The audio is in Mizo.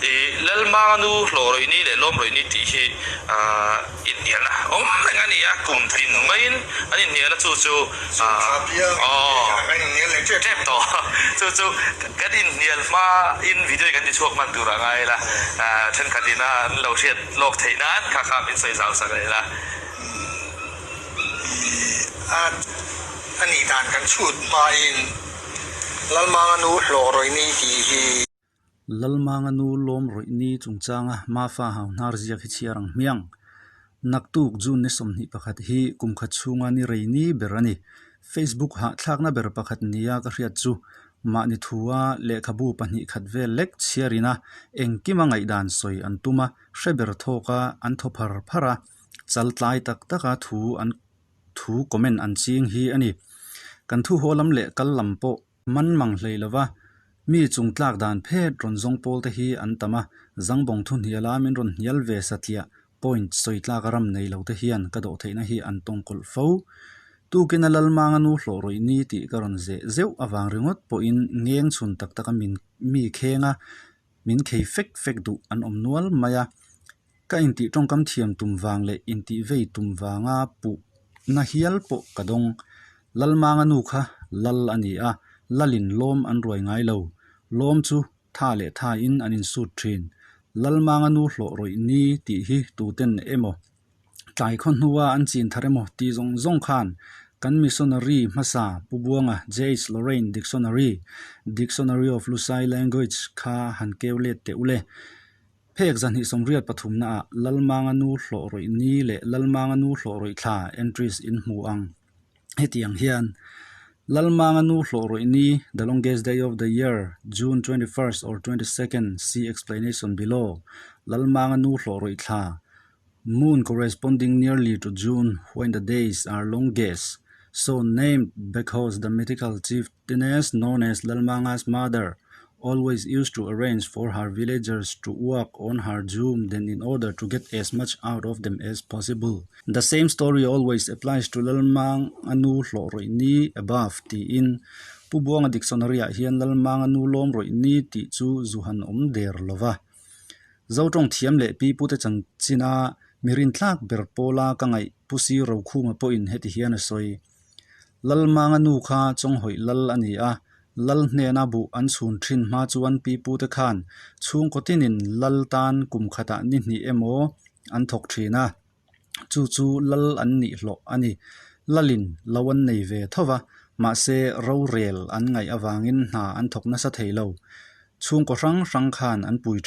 I Lalmanga nu hlawh rawih ni leh lawm rawih ni tih hi inhnialna awm reng a ni a, kum tin maiin an inhnial a, chu chu tep tawh chu chu kan inhnial hma in video hi kan ti chhuak hman tur a ngai la, thenkhat ina an lo hriat lawk theih nan kha kha min sawi zau sak leh la. A nih dan kan chhut hmain Lalmanga nu hlawh rawih ni tih hi. Lalmanga nu lawm rawih ni chungchanga Mafa hau hnar ziak hi chhiar ang hmiang. Naktuk June ni 21 hi kum khat chhunga ni rei ni ber a ni. Facebook hahthlakna ber pakhat nia ka hriat chu mahni thua lehkhabu pahnih khat vel lek chhiarina engkima ngaihdan sawi an tum a, hre ber thawka an thaw phar phar a, chal tlai tak taka thu an thu comment an ching hi a ni. Kan thu haw lam leh kal lam pawh Man mang hlei lova, mi chung tlak dan phet rawn zawng pawl te hi an tam a, Zangbawng thu hniala min rawn hnial ve satliah point sawi tlak a ram nei lo te hian ka dawh theihna hi an tawng kawlh fo. Tukin a Lalmanga nu hlawh rawih ni tih ka rawn zeh zeuh avang ringawt pawhin ngeng chhun tak taka min mi kheng a, min khei fek fek duh an awm nual mai a. Ka intih tawngkam thiam tum vang leh intih vei tum vanga puh na hial pawh ka dawng. Lalmanga nu kha lal a ni a, lalin lawm an ruai ngai lo. Lawm chu tha leh tha in an insut thin. Lalmanga nu hlawh rawih ni tih hi tuten emaw tlai khaw hnua an chin thar emaw tih zawng zawng khan kan missionary hmasa Pu Buanga JH Lorraine Dictionary, Dictionary of Lusai Language, kha han keu let teh u le. Phek 283 ah Lalmanga nu hlawh rawih ni leh Lalmanga nu hlawh rawih thla entries in hmu ang. Hetiang hian Lalmanga nu hlawh rawih ni, the longest day of the year, June 21st or 22nd, see explanation below, Lalmanga nu hlawh rawih thla, moon corresponding nearly to June when the days are longest, so named because the mythical chieftainess known as Lalmanga's mother always used to arrange for her villagers to work on her zoom then in order to get as much out of them as possible. The same story always applies to Lalmang anu hlawh rawih ni above tiin Pu Buanga dictionary ah hian Lalmang anu lawm rawih ni tih chu zu han awm der lova. Zotawng thiam leh pi pute chanchina mi rintlak ber pawla ka ngaih Pu Si Rokhuma pawhin heti hian a sawi. Lalmanga nu kha Chawnghawih lal a ni a, lal hnena buh an chhun thin hma chuan pi pute khan chhungkaw tinin lal tan kum khatah ni hnih emaw an thawk thin a, chu chu lal an nih hlawh a ni. Lalin lo an nei ve tho va, mahse rorel an ngaih avangin hna an thawk nasa thei lo. Chhungkaw hrang hrang khan an pui thin.